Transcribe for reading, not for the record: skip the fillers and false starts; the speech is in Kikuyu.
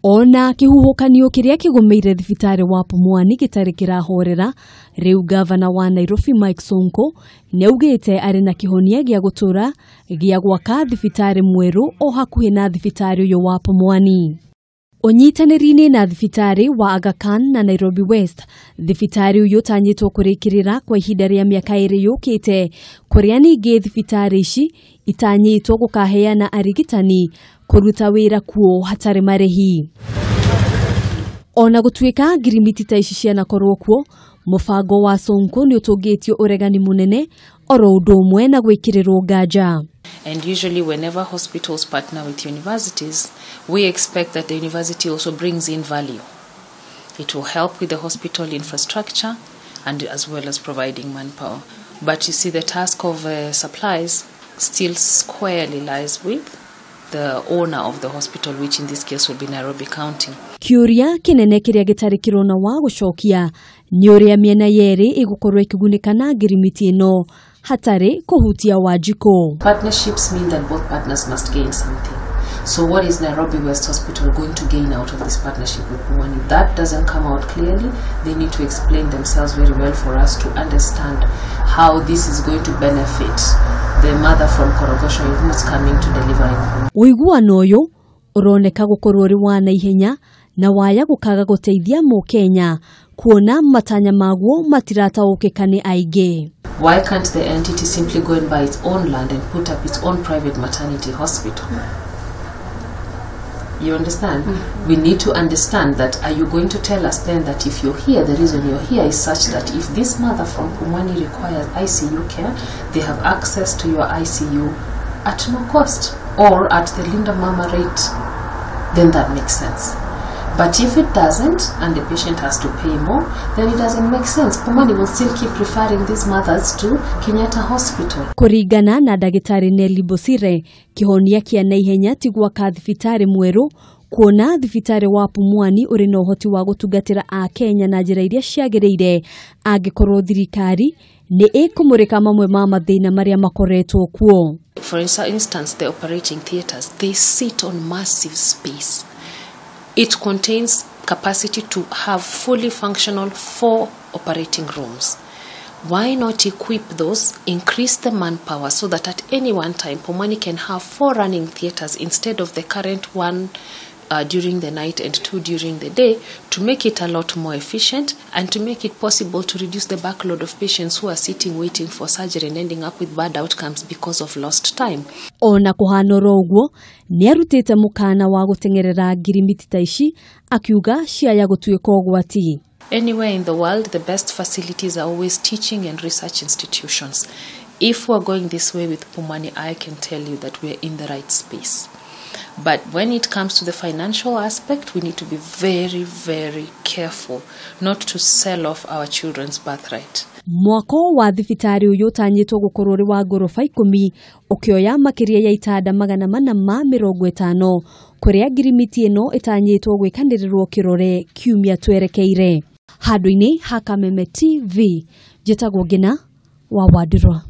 Ona kĩhuhũkanio kĩrĩa kĩgũmĩire thibitarĩ wa Pumwani gĩtarĩ kĩrahorera, rĩu gavana wa Nairobi Mike Sonko nĩaugĩte arĩ na kĩhonia gĩa gũtũra gĩa gwaka thibitarĩ mwerũ o hakuhĩ na thibitarĩ ũyũ wa Pumwani. Ũnyitanĩri-inĩ na thibitarĩ wa Aga Khan na Nairobi West, thibitarĩ ũyũ ũtanyĩtwo kũrĩkĩrĩra kwa ihinda rĩa mĩaka 2 yũkĩte, kũrĩa ningĩ thibitarĩ ici itanyĩtwo gũkaheana arigitani kũruta wĩra kuo hatarĩ marĩhi. Ona gũtuĩka ngirimiti ta ici cianakorwo kuo, mũbango wa Sonko nĩ ũtũngĩtio ũregani mũnene oro ũndũ ũmwe na gwĩkĩrĩrwo nganja. And usually whenever hospitals partner with universities, we expect that the university also brings in value. It will help with the hospital infrastructure and as well as providing manpower. But you see, the task of supplies still squarely lies with the owner of the hospital, which in this case will be Nairobi County. Kĩũria kĩnene kĩrĩa gĩtarĩ kĩrona wa gũcokia nĩ ũrĩa mĩena yerĩ ĩgũkorwo ĩkĩgunĩka na ngirimiti ĩno hatarĩ kũhutia Wanjikũ. Partnerships mean that both partners must gain something. So what is Nairobi West Hospital going to gain out of this partnership with Pumwani? If that doesn't come out clearly, they need to explain themselves very well for us to understand how this is going to benefit the mother from Korogocho who's coming to deliver in Pumwani. Ũiguano ũyũ ũroneka gũkorwo ũrĩ wa naihenya na waya gũkaga gũteithia mũkenya kuona matanya maguo matirataũkĩka nĩ aingĩ. Why can't the entity simply go and buy its own land and put up its own private maternity hospital? You understand? We need to understand that, are you going to tell us then that if you're here, the reason you're here is such that if this mother from Pumwani requires ICU care, they have access to your ICU at no cost or at the Linda Mama rate, then that makes sense. But if it doesn't, and the patient has to pay more, then it doesn't make sense. Pumwani will still keep referring these mothers to Kenyatta Hospital. Kũringana na ndagĩtarĩ Nelly Bosire, kĩhonia kĩa naihenya ti gwaka thibitarĩ mwerũ, kuona thibitarĩ wa Pumwani ũrĩ na ũhoti wa gũtungatĩra Akenya na njĩra iria ciagĩrĩire angĩkorwo thirikari nĩ ĩkũmũrĩka mamwe ma mathĩna marĩa makoretwo kuo. For instance, the operating theatres, they sit on massive space. It contains capacity to have fully functional 4 operating rooms. Why not equip those, increase the manpower so that at any one time Pumwani can have 4 running theatres instead of the current 1 during the night and 2 during the day, to make it a lot more efficient and to make it possible to reduce the backlog of patients who are sitting waiting for surgery and ending up with bad outcomes because of lost time. Ona kũhana oro ũguo, nĩarutĩte mũkana wa gũteng'erera ngirimiti ta ici akiuga ciaya gũtuĩka ũgwati. Anywhere in the world, the best facilities are always teaching and research institutions. If we're going this way with Pumwani, I can tell you that we're in the right space. But when it comes to the financial aspect, we need to be very, very careful not to sell off our children's birthright. Mwako wa thibitarĩ ũyũ ũtanyĩtwo gũkorwo ũrĩ wa ngoroba 10 ũkĩoya makĩria ya itanda 450 kũrĩa ngirimiti ĩno ĩtanyĩtwo gwĩkanĩrĩrwo kĩrore kiumia twerekeire. Handũ-inĩ ha Kameme TV, njĩtagwo Ngina wa Wandirwa.